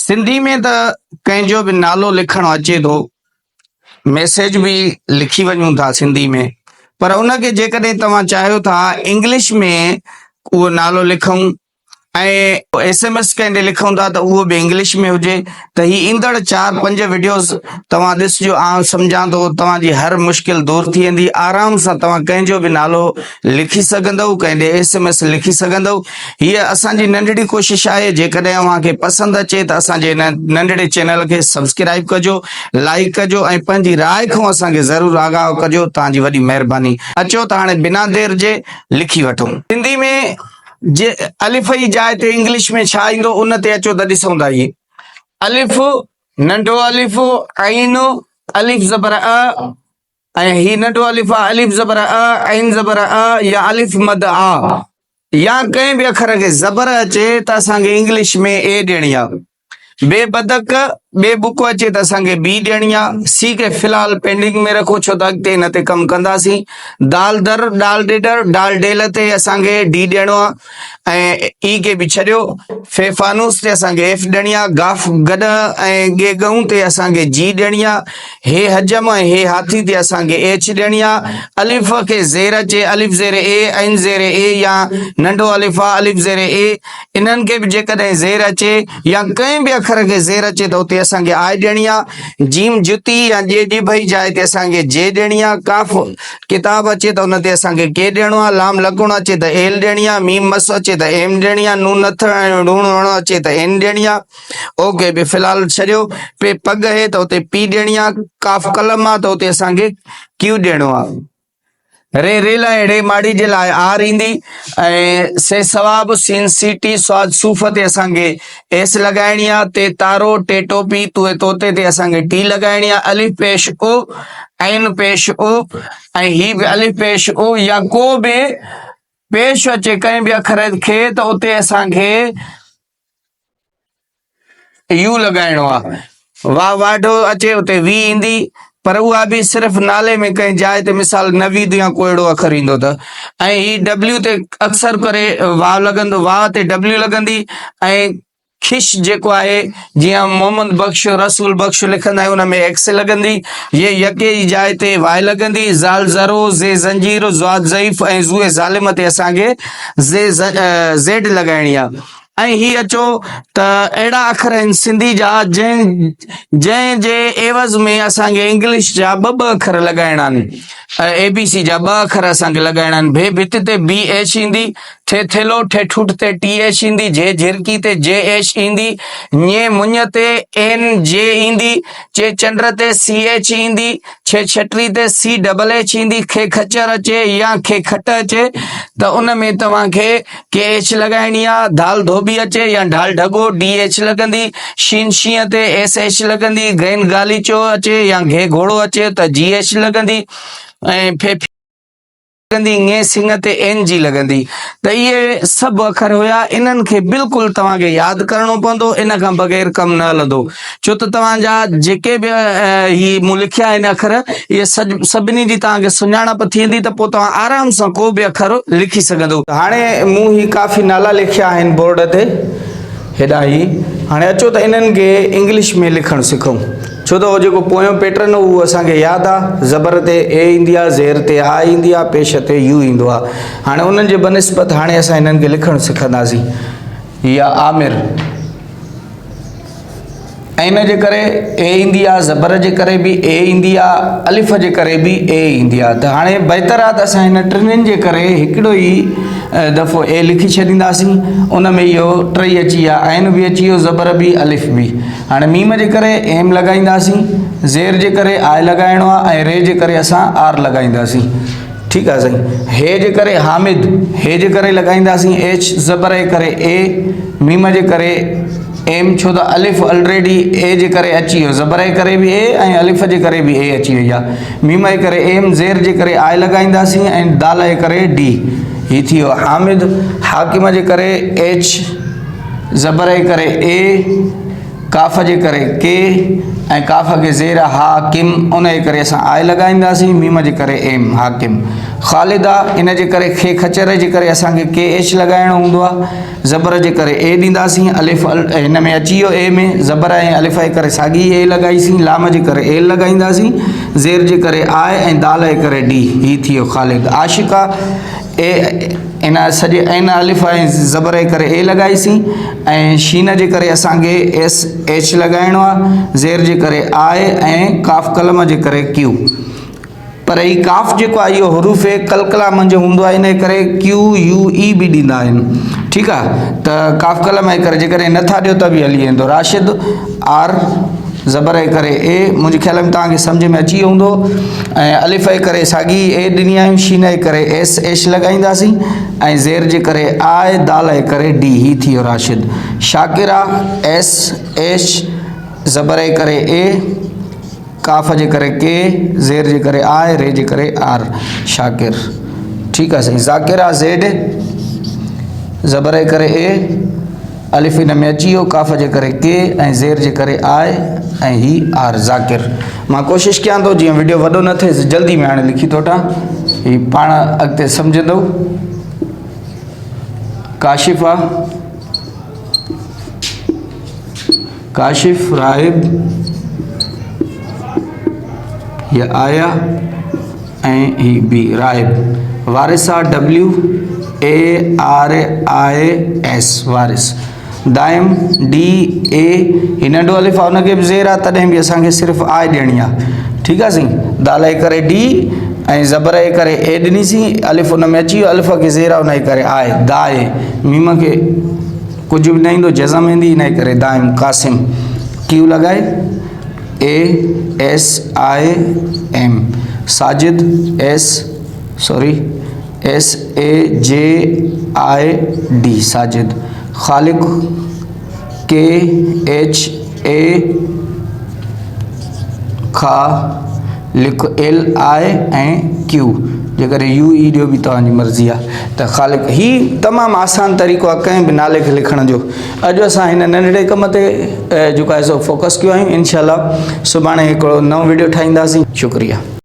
سنڌي ۾ ته ڪنهن جو به نالو لکڻ اچي ٿو، ميسيج به لکي وڃون ٿا سنڌي ۾ پر ان کي جيڪڏهن توهان چاهيو ٿا انگلش ۾ اهو نالو لکون ۽ ايس ايم ايس ڪنهن ڏي لکون ٿا ته اهو به انگلش ۾ هجي ته هي ايندڙ چار پنج وڊيوز توهان ڏسجو آئون سمجهان ٿو توهان جي هر مشڪل دور ٿي ويندي آرام سان توهان ڪنهن جو به نالو لکي سگهندؤ ڪنهن ڏي ايس ايم ايس لکي سگهندؤ هيء اسان جي ننڍڙي ڪوشش آهي جيڪڏهن اوهان کي پسند اچي ته اسان جي هن ننڍڙي چينل کي سبسڪرائب ڪجو لائيڪ ڪجو ۽ پنهنجي راء کان اسان کي ضرور آگاهه ڪجو توهان جي وڏي مهرباني اچو ته هاڻي بنا دير جي لکي وٺون. سنڌي ۾ جي الف جي جاء تي انگلش ۾ ڇا ايندو ان تي اچو ته ڏسون ٿا هي الف ننڍو الف عين الف زبر ا ۽ هي ننڍو الف آ الف زبر ا عين زبر ا يا الف مد آ يا ڪنهن به اکر کي زبر اچي ته اسان کي انگلش ۾ اي ڏيڻي آ بي بدڪ، بي بڪ اچي ته اسان کي بي ڏيڻي آ، سي کي في الحال پينڊنگ ۾ رکو ڇو ته اڳتي ان تي ڪم ڪنداسين. دال در، ڊال ڏيڏر، ڊال ڊيل تي اسان کي ڊي ڏيڻو آ ۽ اي کي به ڇڏيو. في فانوس تي اسان کي ايف ڏيڻي آ، گاف گڏهه ۽ ڳي ڳئون تي اسان کي جي ڏيڻي آ، هي حجم ۽ هي هاٿي تي اسان کي ايڇ ڏيڻي آ، الف کي زير اچي، الف زير اي، عين زير اي يا ننڍو الف آ، الف زير اي، انهن کي به جيڪڏهن زير اچي يا ڪنهن به اکر کي زير اچي ته اتي اسان کي آء ڏيڻي آ. جيم جتي يا جي ڄڀ جي جاء تي اسان کي جي ڏيڻي آ. ڪاف ڪتاب اچي ته ان تي اسان کي ڪي ڏيڻو آ. لام لڪڻ اچي ته ايل ڏيڻي آ. ميم مس اچي ته ايم ڏيڻي آ. نون نٿ ۽ ڙوڻ وڻ اچي ته اين ڏيڻي آ. او کي به في الحال ڇڏيو. پي پڳ اهي ته اتي پي ڏيڻي آ. ڪاف قلم آ ته اتي اسان کي ڪيو ڏيڻو آ. ري ريل ۽ ڙي ماڙي جي لاء آر ايندي ۽ سي ثواب، سين سيٽي، صاد صوف تي اسان کي ايس لڳائڻي آ، تي تارو، ٽي ٽوپي، توء طوطي تي اسان کي ٽي لڳائڻي آ، الف پيش او، عين پيش او ۽ هي به الف پيش او يا ڪو به پيش اچي ڪنهن به اکر کي ته اتي اسان کي يو لڳائڻو آ. واء واڍو اچي اتي وي ايندي پر اها به صرف نالي ۾ ڪنهن جاء تي مثال نويد يا ڪو اهڙو اکر ايندو ته ۽ هي ڊبليو تي اڪثر ڪري واء لڳندو واء تي ڊبليو لڳندي ۽ کش جيڪو آهي جيئن محمد بخش رسول بخش لکندا آهيون ان ۾ ايڪس لڳندي ي يڪي جي جاء تي واء لڳندي زال ذرو زي زنجير ضاد ضعيف ۽ زوء ظالم تي اسان کي زي زيڊ لڳائڻي آ. ۽ هي اچو ته اهڙا اکر آهن سنڌي جا جنهن جنهن جي عيوض ۾ اسان کي انگلش جا ٻه ٻه اکر لڳائڻا آهن اي بي سي جا ٻه اکر اسان کي لڳائڻا آهن ڀي ڀت تي بي ايڇ ايندي ٿي ٿيلهو ٺي ٺوٺ تي ٽي ايڇ ايندي جھي جھرڪي تي جي ايڇ ايندي ڃي مڃ تي اين جي ايندي چي چنڊ تي سي ايڇ ايندي ڇي ڇٽري تي سي ڊبل ايڇ ايندي کي خچر اچي يا کي کٽ اچي ته ان ۾ توهان کي ڪي ايڇ لڳائڻي آ، ڌال ڌوٻي اچي يا ڍال ڍڳو، ڊي ايڇ لڳندي، شين شينهن تي ايس ايڇ لڳندي، غين غاليچو اچي يا گهي گهوڙو اچي ته جي ايڇ لڳندي ۽ ڦي ڦي لڳندي، ڱي سڱ تي اين جي لڳندي ته اهي سڀ اکر هيا انهن کي بلڪل توهان کي ياد ڪرڻو پوندو ان کان بغير ڪم نه هلندو. ڇو ته توهان جا جيڪي به هي مون لکيا آهن اکر اهي سڀني جي توهان کي سڃاڻپ ٿيندي ته پوء توهان آرام سان ڪو به اکر لکي سگهندو. هاڻي مون هي ڪافي نالا لکيا آهن بورڊ تي هيڏانهن هي هاڻي اچو ته انهن کي انگلش ۾ لکڻ سکون ڇو ته هو جيڪو پويون پيٽرن هو اهو اسان کي ياد آ زبر تي اي ايندي آ زير تي آ ايندي آ پيش تي يو ايندو آ هاڻي انهن جي بنسبت هاڻي اسان انهن کي لکڻ سکنداسين هي آ عامر. عين جي ڪري اي ايندي آ زبر جي ڪري به اي ايندي آ الف جي ڪري به اي ايندي آ ته هاڻي بهتر آ ته اسان هن ٽنهين جي ڪري هڪڙو ئي دفعو اي لکي ڇڏينداسين ان ۾ اهو ٽئي اچي ويا عين به اچي ويو زبر به الف به هاڻي ميم جي ڪري ايم لڳائينداسين زير جي ڪري آء لڳائڻو آ ۽ ري جي ڪري اسان آر لڳائينداسين ٺيڪ آ سائين هي جي ڪري حامد هي جي ڪري لڳائينداسين ايڇ زبر جي ڪري اي ميم جي ڪري ايم ڇو ته الف الريڊي اي جي ڪري اچي ويو زبر جي ڪري به اي ۽ الف جي ڪري به اي اچي وئي آ ميم جي ڪري ايم زير جي ڪري آء لڳائينداسين ۽ دال جي ڪري ڊي هي ٿي ويو حامد حاڪم جي ڪري ايڇ زبر جي ڪري اي. ڪاف جي ڪري ڪي ۽ ڪاف کي زير ها ڪم ان جي ڪري اسان آء لڳائينداسين ميم جي ڪري ايم حاڪم. خالده ان جي ڪري کي خچر جي ڪري اسان کي ڪي ايڇ لڳائڻو هوندو آ زبر جي ڪري اي ڏينداسين الف هن ۾ اچي ويو اي ۾ زبر ۽ الف جي ڪري ساڳي اي لڳائيسين لام جي ڪري ايل لڳائينداسين زير جي ڪري آء ۽ دال جي ڪري ڊي هي ٿي ويو خالد عاشقه اي ان سڄي عين الف ۽ زبر جي ڪري اي لڳائيسين ۽ شين جي ڪري اسان کي ايس ايڇ لڳائڻو آهي زير جي ڪري آء ۽ قاف قلم جي ڪري ڪيو پر هي قاف جيڪو آهي اهو حروف قلقله منجهه هوندو آهي ان جي ڪري ڪيو يو اي به ڏيندا آهن ٺيڪ آهي ته قاف قلم جي ڪري جيڪڏهن نٿا ڏيو ته به هلي ويندو راشد آر زبر جي ڪري اي منهنجي خيال ۾ توهان کي سمجھ ۾ اچي ويو هوندو ۽ الف جي ڪري ساڳي اي ڏني آهيون شين جي ڪري ايس ايش لڳائينداسين ۽ زير جي ڪري آء دال جي ڪري ڊي هي ٿي ويو راشد شاڪره ايس ايش زبر جي ڪري اي ڪاف جي ڪري ڪي زير جي ڪري آء ري جي ڪري آر شاڪر ٺيڪ آهي سائين ذاڪره زيڊ زبر جي ڪري اي الف ان ۾ اچي ويو، ڪاف جي ڪري ڪي ۽ زير جي ڪري آء ۽ هي آر ذاڪر. مان ڪوشش ڪيان ٿو جيئن وڊيو وڏو نه ٿئي جلدي ۾ هاڻي لکي ٿو وٺان هي پاڻ اڳتي سمجهندو. ڪاشف آ ڪاشف راهب هي آيا ۽ هي بي راهب وارث آ W E R I S Waris دائم ڊي اي هي ننڍو الف آ ان کي به زير آ تڏهن به اسان کي صرف آء ڏيڻي آ ٺيڪ آ سائين دال جي ڪري ڊي ۽ زبر جي ڪري اي ڏنيسين الف ان ۾ اچي ويو الف کي زير آ ان جي ڪري آء دائي ميم کي ڪجهه به نه ايندو جزم ايندي ان جي ڪري دائم قاسم ڪيو لڳائي A S I M Sajid S sorry S A J I D Sajid Khaliq K H A کا لک ايل I ۽ ڪيو جيڪڏهن يو اي ڏيو به توهان جي مرضي آهي ته خالق هي تمام آسان طريقو آهي ڪنهن به نالي کي لکڻ جو اڄ اسان هن ننڍڙي ڪم تي جيڪو آهي سو فوڪس ڪيو آهيون انشاء الله سڀاڻي هڪڙو نئون ويڊيو ٺاهينداسين شڪريه.